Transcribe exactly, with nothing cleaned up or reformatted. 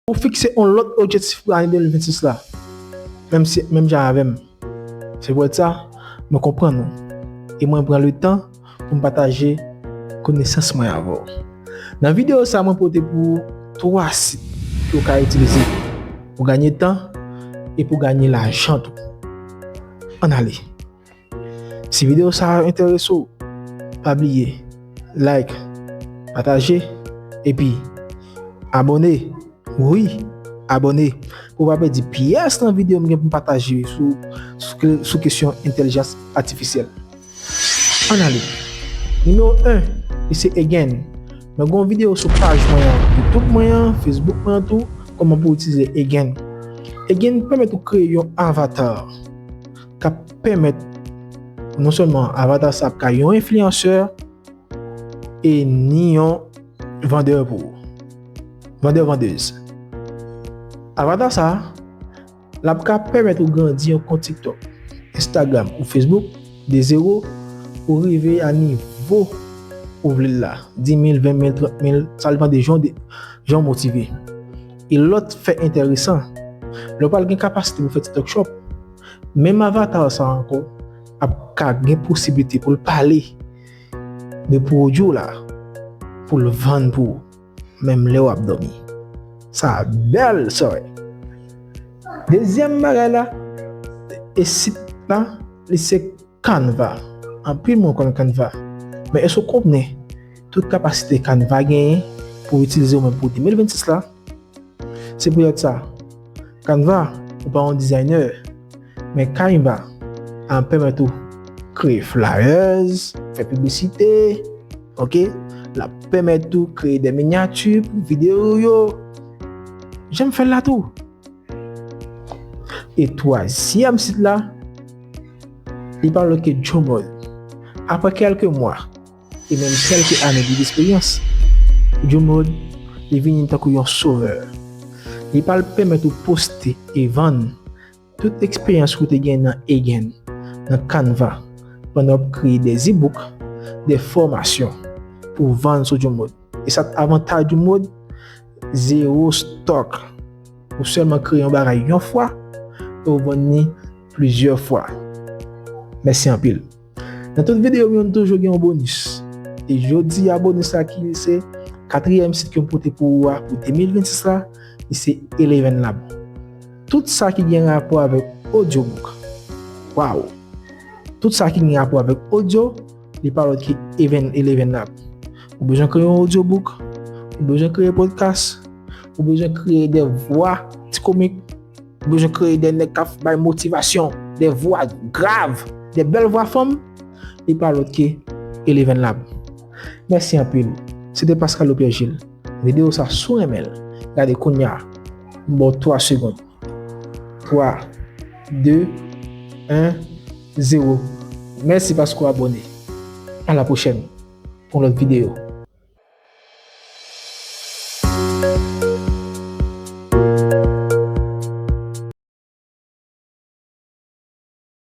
Ou fikse yon lòt objektif pou ane de mil vennsis la, menm si, menm jan avè m. Se poutèt sa, mwen konprann ou. E mwen pran le tan pou m pataje konesans mwen avè w. Nan videyo sa, mwen pote pou ou twa sit ke w ka itilize pou ganye tan e pou ganye lajan tou. Ann ale. Si videyo sa a enterese w, pa bliye like, pataje, epi abòne. Wi, abòne pou w pa pèdi pyès nan videyo m gen pou m pataje sou, sou, sou kesyon entèlijans atifisyèl. Ann ale. Nimewo en, li se Again. Mwen gen yon videyo sou paj mwen an, YouTube mwen an, Facebook mwen an tou, kòman pou w itilize Again. Again pèmèt ou kreye yon avatar k ap pèmèt non sèlman avatar sa ap ka yon enfliyansè e ni yon vandè pou ou. Vandè, vandèz. Avatar sa, l ap ka pèmèt ou grandi yon kont TikTok, Instagram ou Facebook de zewo pou rive a nivo ou vle l la, dis mil, ven mil, trant mil, sa depann de jan de, jan w motive. E lòt fè enteresan, lè w pral gen kapasite pou fè TikTok Shop, menm avatar sa ankò ap ka gen posiblite pou l pale de pwodui w la, pou l vann pou ou, menm lè w ap dòmi. Sa bèl, sòy. Dezyèm bagay la, e sit la, li se Canva. Anpil moun konn Canva. Men èske w konnen tout kapasite Canva genyen pou itilize w menm pou de mil vennsis la? Se poutèt sa, Canva, ou pa yon designer, men Canva ap pèmèt ou kreye flyers, fè piblisite, ok? L ap pèmèt ou kreye de minyati pou videyo yo. Jan m fè l la tou. E twazyèm sit la, li pa lòt ke Jomod. Apre kèlke mwa, e menm kèlke ane de lesperyans, Jomod, li vini tankou yon sovè. Li pral pèmèt ou poste e vann tout eksperyans ou te gen nan Again, nan Canva, pandan w ap kreye de e-book, de fòmasyon pou vann sou Jomod. E sa avantaj Jomod, zewo stòk. Ou sèlman kreye yon bagay yon fwa, e w vann li plizyè fwa. Mèsi anpil. Nan tout videyo m yo, nou toujou gen yon bonis. E jodi a, bonis la ki se katriyèm sit ke m pote pou ou a pou de mil vennsis la, li se Eleven Lab. Tout sa ki gen rapò avèk audiobook. Waw! Tout sa ki gen rapò avèk audio, li pa lòt ke Eleven, Eleven Lab. Ou bezwen kreye yon audiobook, ou bezwen kreye podcast, ou bezwen kreye de vwa ti komik, ou bezwen kreye de nèg k ap bay motivasyon, de vwa grav, de bèl vwa fanm, li pa lòt ke Eleven Lab. Mèsi anpil. Se te Pascal Pierre Gilles. Videyo sa, si w renmen l, gade kounye a. M ba w twa segonn. Twa, de, en, zewo. Mèsi paske w abòne. A la pwochèn pou yon lòt videyo.